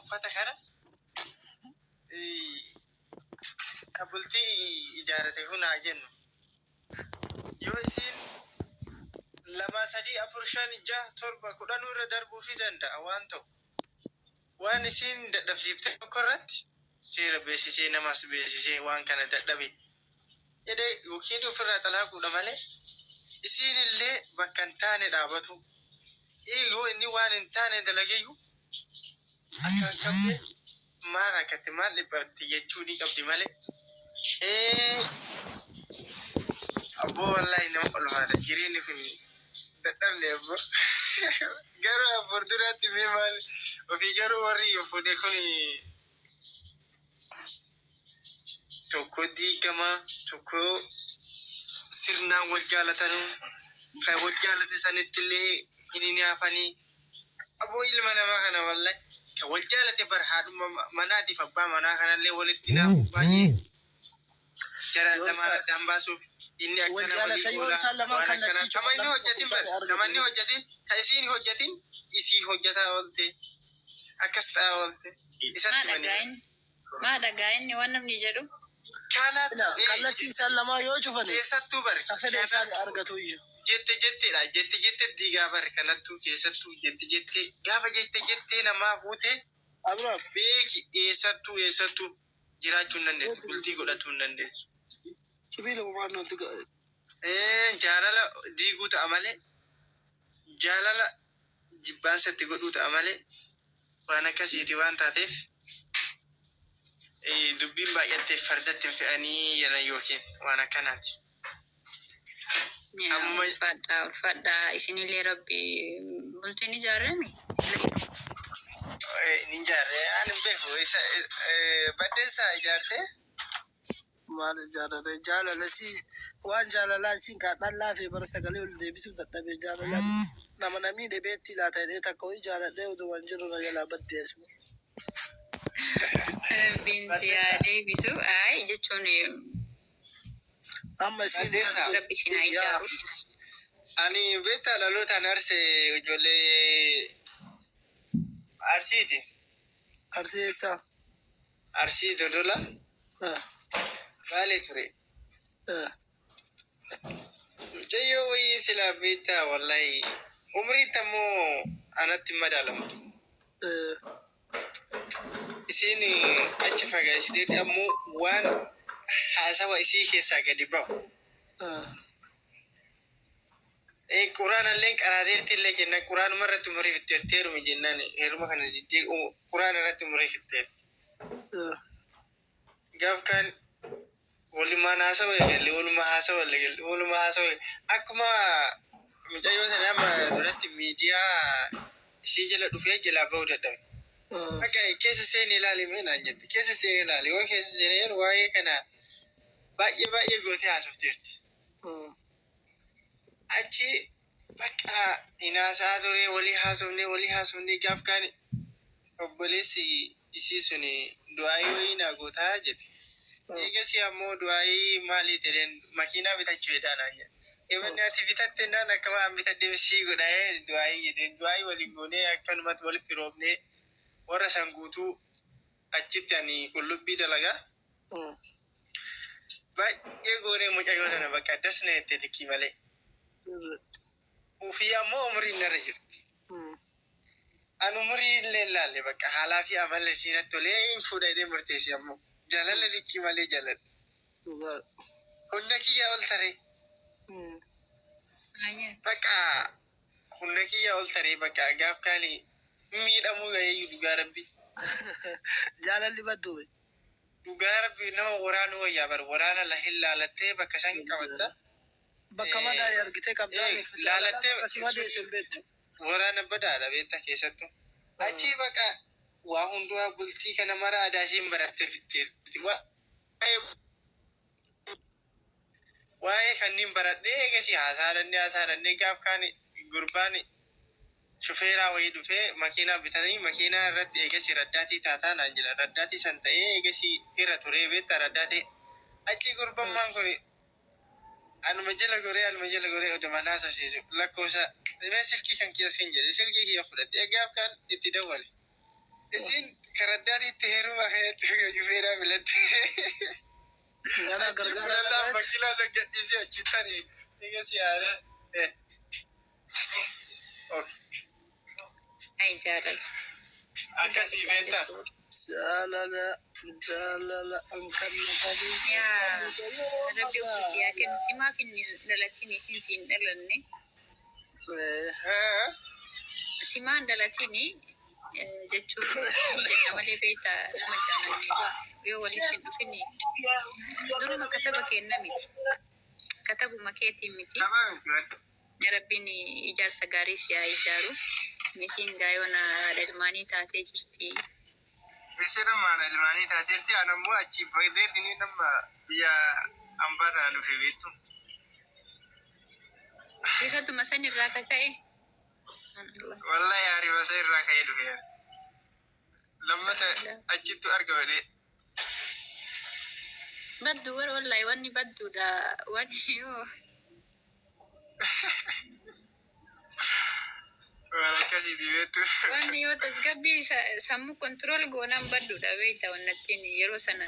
Uffata kana ka bultii ijaarate kun haa jennu. Yoo isiin 2, 3, 4, 5, 6, 7, 10 irra darbuufii danda'a waan ta'u. Waan isiin dadhabsiifte tokko irratti seera beeksisee namas beeksisee waan kana dadhabe jedhee yookiin ofirraa xalaaquudha malee isiin illee bakka hin taane dhaabatu. Yoo inni waan hin taane dalageyyuu akkaan qabdee maal rakkatte maal dhiphatte jechuu ni qabdi malee. Abboo wallaahi nama ulfaata jireenyi kun dadhabne abboo. Garuu afur duraatti mee maal ofii garuu warri fuudhe kun tokko diigamaa tokko sirnaan wal jaalatanuu kan wal jaalate sanitti illee hin hinaafanii. Aboo ilma namaa kana wallahi kan wal jaalate bar haadhuma manaatiif abbaa manaa kanallee walitti hinaafuuf baay'ee jara Yoo lamaan isaan addaan baasuuf inni wal akkana walii jaalatan yoo oolaa isaan lamaan waan akkanaa kallattii kama cufan inni namni tokko hojjatin bar isaan kama inni argatu. hojjatin ka isiin hojjatin isii hojjataa oolte akkas ta'aa oolte Maa isatti manii dhagaa bar. inni maa dhagaa inni waan namni jedhu. Kanatu Ila ee kallattii isaan lamaa yoo cufane keessattuu bar ka fedha isaan kanattu argatu iyyuu. jette jetteedha jette jette diigaa bar kanattuu keessattuu jette jette gaafa jette jettee namaa fuute Abrahaam beeki eessattuu eessattuu jiraachuu hin dandeessu eetti bultii beeksisi. godhatuu hin dandeessu. Sibiila hubaannootti ga'e. Jaalala diiguu ta'a malee jaalala jibbaansa itti godhuu ta'a malee waan akkasiiti waan taateef dubbiin baay'atteef fardatti hin fe'anii jedhan yookiin waan akkanaati. Yaa Amma ulfaadhaa ulfaadhaa isinillee rabbi bultiin ijaarremi. Ni ijaarre ani hin beeku isa baddeessaa ijaarte. Maal ijaarrate jaalala si waan jaalalaa isiin kaa dhallaa fi bara sagalee ol deebisuu dadhabe jaalala nama na miidhe beettii laata jedhee takka wayii jaaladhee utuman jiru na jalaa badde asumatti. Rabbiin si haa deebisu. Ayi jechuun Amma isiin Baddeessaa. tante Rabbi isin haa yaa ijaaru. Ani beektaa dhalootaan Arsee ijoollee Arsiiti. Arsii eessaa? Arsii Dodola Baalee ture. Mucayyoo wayii silaa beektaa wallahi umriitti ammoo anatti hin madaalamtu. Isiin achi fagaasiteetti ammoo waan haasawa isii keessaa gadi bahu. Quraanalleen qaraateerti illee jennaan quraanuma irratti umurii fixxeerti heerumi jennaan heeruma kana diddee quraana irratti umurii fixxeerti. Gaaf kaan walumaan haasawa eegalle waluma haasawa eegalle waluma haasawa eegalle akkuma mucayyoo sana amma duratti miidiyaa isii jala dhufee jalaa bahuu dadhabe. Bakka keessa seeni ilaali mee naan jette keessa seeni ilaali yoo keessa seeni jedhu waa'ee kana baay'ee baay'ee gootee haasofteerti. Achi bakka hin haasa'aa ture walii haasofnee walii haasofnee gaaf kaan obboleessi isii suni du'aayii wayii naa gootaa jedhe. Eegasii ammoo du'aayii maalii jedheen makiinaa bitachuu hedaa naan jedhe. Ebanni ati bitatte naan akka waan bitadhee sii godha du'aayii jedheen du'aayii waliin goonee akkanumatti walitti firoomnee warra san guutuu achitti ani qullubbii dalagaa. Baay'ee goonee mucayyoo tana bakka das na jette likkii malee. Ufii ammoo umriin narra jirti. An umrii illee hin laalle bakka haalaa fi amala isii natti tolee hin fuudha jedhee murteesse ammoo. Jaalala likkii malee jaaladha. Dhugaa. Humna kiyyaa ol taree. Bakka humna kiyyaa ol taree bakka gaaf kaani miidhamuu gaheeyyuu dhugaa rabbi. Jaalalli badduu be. Dhugaa rabbi nama waraanuu wayyaa bar waraana la hin laalattee bakka san qabatta. Bakka madaa'e argitee qabdaa beekta. Jaalalaan Laalattee bakka si madeesse hin beektu. Waraana badaadha beekta keessattuu. Achii baqa waa hundumaa bultii kana mara aadaa isiin barattee fixxeerti. Waa'ee waa'ee kanniin baradhee eegasii haasaa dhannee haasaa dhannee gaaf kaan gurbaan shufeeraa wayii dhufee makiinaa bitanii makiinaa irratti eegasii raddaatii taataa naan jedhan raddaatii san ta'ee eegasii irra turee beektaa raddaatii achii gurbammaan kun anuma jala goree anuma jala goree oduma naa sosiisu lakkoofsa mee silkii kan kiyya siin jedhe silkii kiyya fudhate gaaf kaan itti dawwale. Isiin karaddaatiitti heeruma keetti shufeeraa filatte. Gara Achi gargaara bulallaan dhagayetti. makiinaa san gadhiisee achi tani. Egaa si yaada. Eh. Okay. Ay jaalala. Akkasii beektaa? Jaalala jaalala an kan nafanii Yaa Rabbi obsa si haa kennu. Simaaf hin dhalatin isin si hin dhalanne. Eh. Simaan dhalatini jechuun jenna malee beektaa nama jaalanne yoo walitti hin dhufini duruma kataba kenna miti. Katabuma keetiin miti. Namaa miti wanti. Rabbiin ijaarsa gaarii si haa ijaaru. Misiin gaayoon haadha ilmaanii taatee jirti. Isheen amma haadha ilmaanii taateerti. Ani ammoo achi badeetini nama biyya ambaa tana dhufe beektu. Rifatuma san irraa ka ka'e. Subhanallah. Wallahi ariifasa irraa ka'ee dhufe. Lammata achittu argama. Baddu war wallahi wanni badduudha. Wanni yoo Waan akkasiiti beektu. Wanni yoo tasgabbii sammuu control goonaan badduudha beekta wannattiin yeroo sana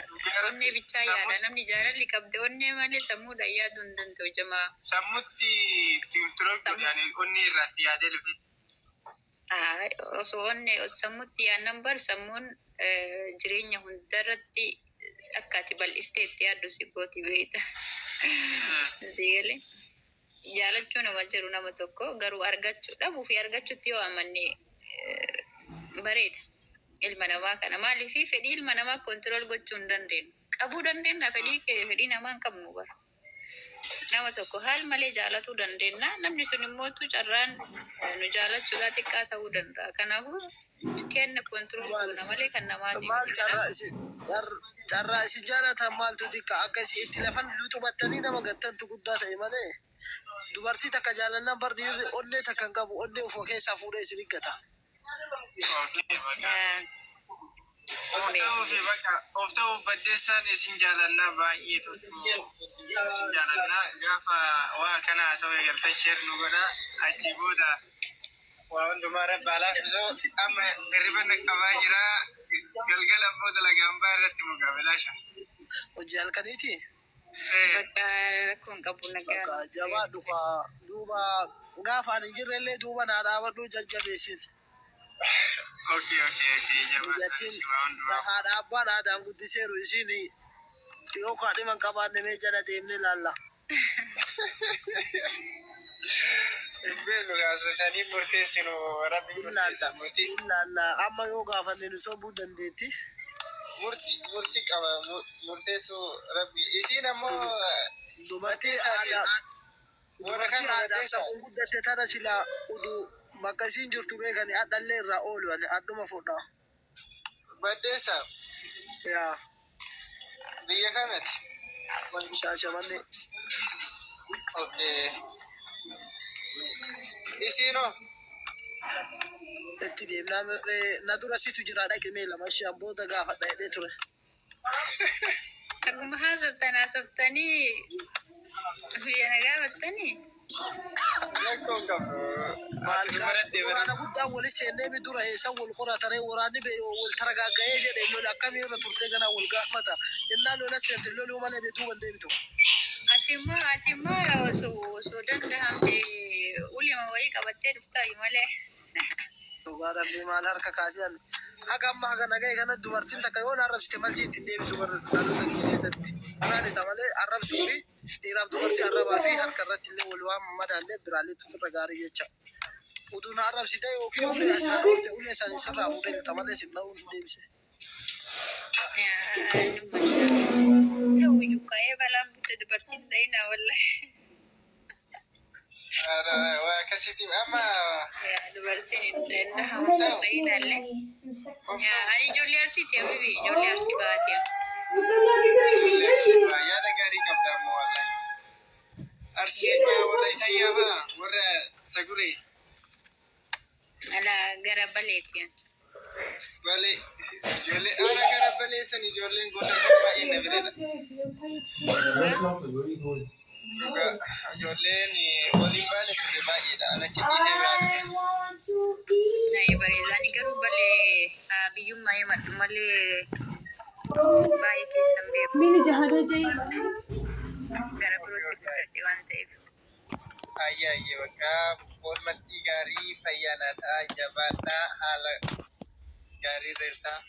onnee bichaa yaada namni jaalalli qabde onnee malee sammuudhaan yaaduu hin danda'u jamaa. Sammutti control godhe onnee irraatti yaadee dhufe. Osoo onnee sammutti yaadnan bar sammuun jireenya hundarratti akka ati bal'istee itti yaaddu si gooti beekta. Siigalee. Jaalachuu nama jiru nama tokko garuu argachuu dhabuu fi argachuutti yoo amanne bareeda. Ilma namaa kana maaliif fedhii ilma namaa control gochuu hin dandeenyu. Qabuu dandeenya fedhii fedhii namaa hin qabnu bara. Nama tokko haal malee jaalatuu dandeenya. Namni sun immoo carraan nu jaalachuudhaa xiqqaa ta'uu danda'a. Kanaafuu kenna control goona malee kan namaati Maal miti. carraa Kanaaf isin carraa isin jaalatan maaltu xiqqa akka isin itti lafan luxubattanii nama gattantu guddaa ta'e malee dubartii takka jaalannaan bar dhiirri onnee takka hin qabu onnee ofuma keessaa fuudhee isin higgata. Okay, bakka. Of ta'uu fi bakka of ta'uu baddeessaan isin jaalannaa baay'ee tokko isin jaalannaa gaafa waa kana haasawaa eegaltan share nu godha achii booda waa hundumaa rabbi alaa fisoo amma hirriba na qabaa jira galgala immoo dalagaa hambaa irratti mugaa bilaasha. Hojii halkaniiti. Bakka rakkoon qabu nagaa. Bakka jabaa dhuka duuba gaafa ani hin jirrellee duuba naa dhaabadhu jajjabeessiti. Okay, jabaa Mijattiin waa hundumaa. haadha abbaan aadaan guddiseeru isiin yoo kaadhima hin qabaanne mee jala deemnee laalla. Hin beeknu gaasosanii murteessinu rabbi Ilaalla. murteessa murtii. Ilaalla amma yoo gaafanne nu sobuu dandeetti. Murtii qaba murteessuu rabbi isiin ammoo Dubartii Baddeessaa aadaa warra dubartii kan aadaaf baddeessaa. safuun guddatte tana silaa uduu bakka isiin jirtu beekani adhallee irraa oolu ani adduma fudha. Baddeessaa Yaa biyya kamati? Shaashamannee. Okay. Isiinoo Itti deemnaa na dura situ jira dhaqi mee lama ishee abboota gaafadha jedhee ture. Akkuma haasoftan haasoftanii biyya na gaafattanii. Rakkoon qabu. Maal Dubaratti waraana guddaan wali seennee mi dura eessan wal qorataree waraanni bee wal taragagga'ee jedhe lola akkamii irra turtee ganaa wal gaafata. Innaa lola seente loluu malee beekuu wal deebitu. Ati immoo osoo danda'amte ulima wayii qabattee dhuftaayu malee. Dhugaa rabbii maal harka kaasee ani haga amma haga naga'e kana dubartiin takka yoo na arrabsite malsii ittiin deebisu warra dhaloota kiyya keessatti. Biraan malee arrabsuu fi dhiiraaf dubartii arrabaa fi harka irratti illee wal waan madaallee biraallee turre gaarii jecha. Utuu na arrabsite yookiin ulee asirra dhoofte ulee isaanii sirraa fuudhee lixa malee sin dha'uun hin deebise. Ta'u ka'ee balaan butte dubartiin dhayina wallahi. Waa akkasiiti amma. Dubartiin hin dhayina dhayinallee. Ani ijoollee Arsiiti habibi, ijoollee Arsii baati. Yaada gaarii qabda ammoo wallahi. Arsii warra Itayyaa fa'a warra Saguree. Ala gara Baleeti. Balee ijoollee aara gara Balee san ijoolleen gosa baay'ee na biradha. Dhugaa ijoolleen waliin baane turre baay'eedha. An achi dhiisee biraa dhufe. Nayi bareedaani garuu balee biyyummaa himadhu malee baay'ee keessan beeku. Mini jahada jai. Gara birootti guddadhe waan ta'eef. Ayya ayya, bakka oolmattii gaarii, fayyaa naataa, jabaadhaa, haala gaarii irra jirtaa.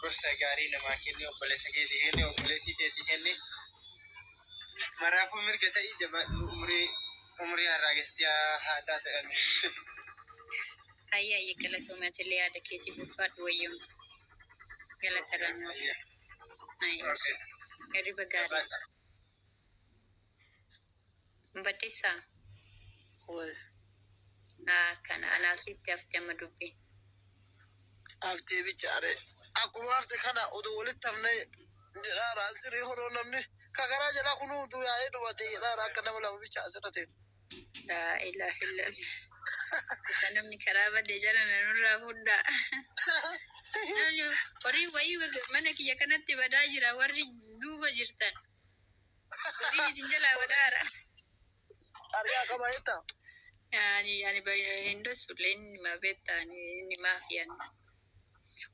Gorsa gaarii namaa kenni, obboleessa keetii kenni, obboleettii keetii kenni. Maraafuu mirga ta'ii, jabaadhu, umurii umurii harraagestii haa taatu. Ayya ayya, galatoomii, atillee yaada keetiif ulfaadhu, wayyoon galatarraan nuuf. Hirriba gaarii. Baddeessaa. Way. Kana anaaf sitti hafte amma dubbiin. Haftee bichaare. Akkuma hafte kana oduu walitti hafne jedhaara asirii horoo namni kakaraa jedhaa kun utuu yaa'ee dhumate jedhaara akka nama lama bicha asirra ta'e. Laa ilaaha illallah. Isa namni karaa badde jala na nurraa fudhaa. Namni horii wayii mana kiyya kanatti badaa jira, warri duuba jirtan. Horiin isin jalaa badaara. Ariyaa qaba jettaa? Ani hin dhossullee, inni ma beektaa, inni maafiyaan.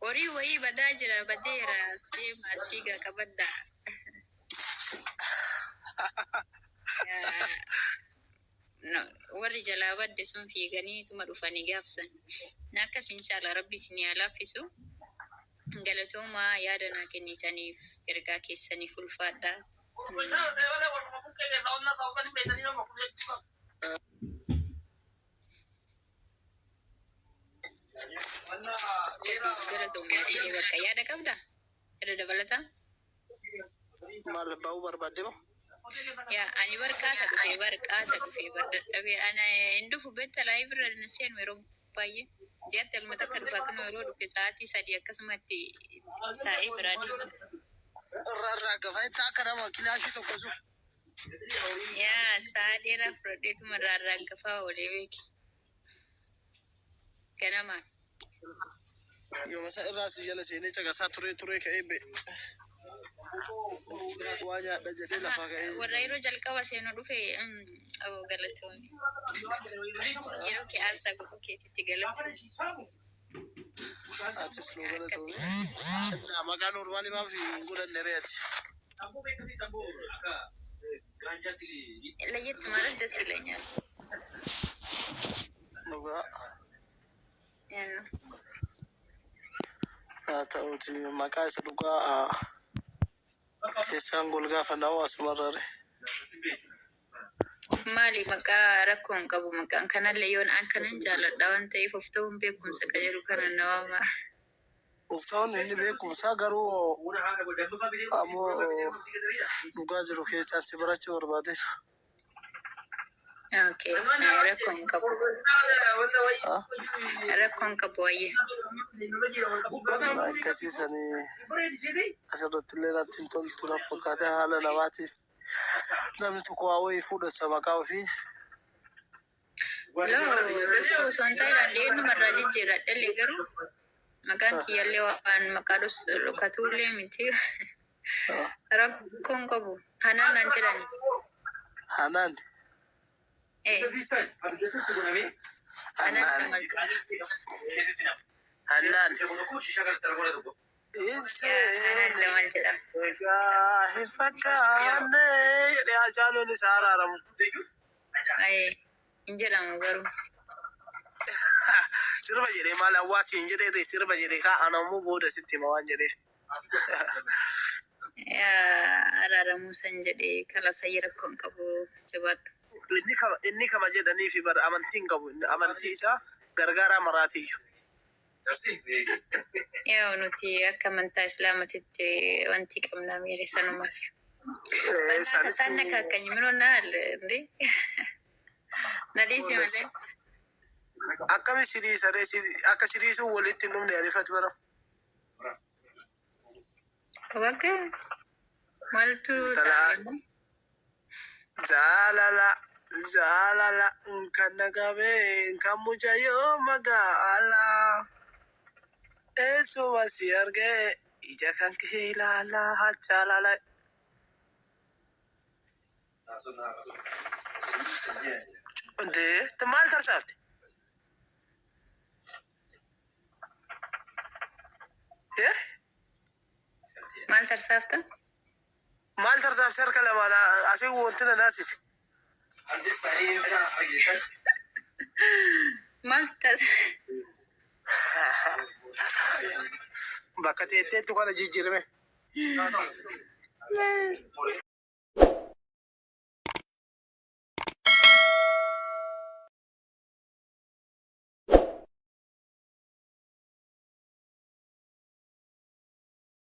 Horii wayii badaa jira, badeera, as deema, as fiigaa qabaddaa. No, warri jalaa badde sun fiiganiituma dhufanii gaafsan. Akkas, inshallah, rabbi isin haa laaffisu. Galatoomaa, yaada naa kennitaniif, ergaa keessaniif ulfaadhaa. Galatoomii, ati bakka yaada qabdaa? Yaada dabalataa? Maal ba'uu barbaadde moo? Yaa, ani barqaata dhufee, barqaata dhufee, bar dadhabee ana hin dhufu beekta, live irra hin seenu yeroo baay'ee. Ji'atti elma takka dhufa, kun yeroo dhufe sa'aatii 3 akkasumatti taa'ee biraa deema. Irraa irraa gafa jettaa akka nama kilaashii tokko sun. Yaa, sa'a dheeraa fudhadheetuma irraa irraa gafaa oolee beeki. Ganamaan. Yooma isa irraa si jala seenee caqasaa turee turee ka'ee ba'e. Waa nyaadha jedhee lafaa ka'ee. Warra yeroo jalqaba seenu dhufe, oh, galatoomii. Yeroo kee aarsaa godhuu keetitti galatoomii. Atis nu galatoomii. Maqaa normaalii maaf hin godhanne ree ati? ለየት ማለት ደስ ይለኛል። Dhugaa. ያ Haa ta'uti, maqaa isa dhugaa keessaan golgaafannaa asumarra ree. Maali, maqaa rakkoo hin qabu, maqaan kanallee yoon an kanan jaaladha waan ta'eef of ta'uun beekumsa qajeelu kana na waama. Of ta'uun inni beekumsaa, garuu ammoo dhugaa jiru keessaan si barachuu barbaadeef. Okay, rakkoo hin qabu. Rakkoo hin qabu, wayyee. Akkasiisanii asirratti illee natti hin toltu na fakkaate, haala namaatiif namni tokko waa wayii fuudhata maqaa ofii. Loo, dhossu osoo hin ta'in eenyumarraa jijjiirradhellee, garuu maqaan kiyyallee waan maqaa dhokatullee miti. Rakkoo hin qabu. Hanaan naan jedhani. Hanaan. Eh, Hanaan. Hanaan. Tamaltu. Hanaan. Hanaan Jamal jedhama. Egaa hin fakkaanne jedhee Hacaaluun isaa araaramu. Ayee, hin jedhamu garuu. Sirba jedhee, maal hawaasi hin jedhee, sirba jedhee kaa, ana immoo booda sitti hima waan jedheef. Yaa, araaramuu san jedhee kala sayyi, rakkoo hin qabu, jabaadhu. Inni kama jedhanii fi bar amantii hin qabu. Inni amantii isaa gargaaraa maraatiyyuu. Yaa, nuti akka amantaa islaamatitti wanti qabna miire sanumaaf. Isaanitti ታነካከኝ ምን ሆነሃል እንዴ? Na dhiisi malee. Akkami sidii saree akka sidii sun walitti hin dhumne ariifatu bara. Bakka maaltu Intala taa'e? jaalala jaalala kan na qabee kan mucayyoo magaalaa eessuma si argee ija kan kee ilaalaa jaalala. Indee maal tarsaafte? Eh? Maal tarsaafta? Maal tarsaafte harka lamaan asii wanti na naasise. Maal tars Bakka teetteettu kana jijjiirame.